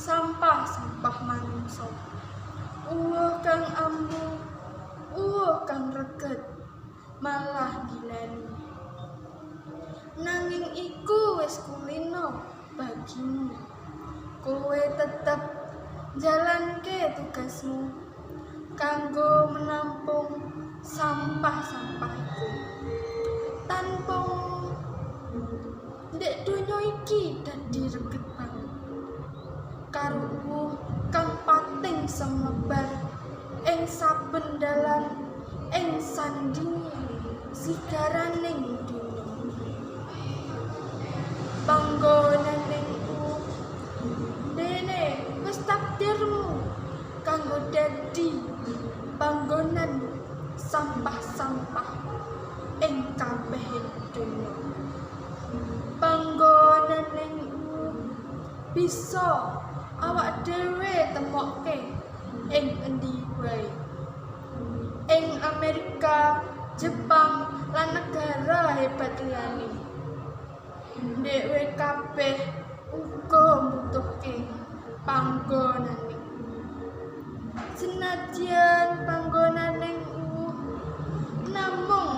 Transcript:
Sampah-sampah manungsa. Uwuh kang ambu, uwuh kang reget, malah gilani. Nanging iku wis kulino bagimu. Kowe tetep jalanke tugasmu kanggo menampung sampah-sampah iku. Tanpa ndek donya iki dadi reget banget karo uwuh kang pating semebar ing saben dalan ing sandinge sigaraning donya. Panggonaning uwuh dene wis takdirmu kanggo dadi panggonan sampah-sampah ing kabeh donya. Panggonaning uwuh bisa awak dhewe temokke ing endi wae. Ing Amerika, Jepang, lan negara hebat liyane. Dhewe kabeh uga mbutuhke panggonaning. Senadyan panggonaning uwuh namung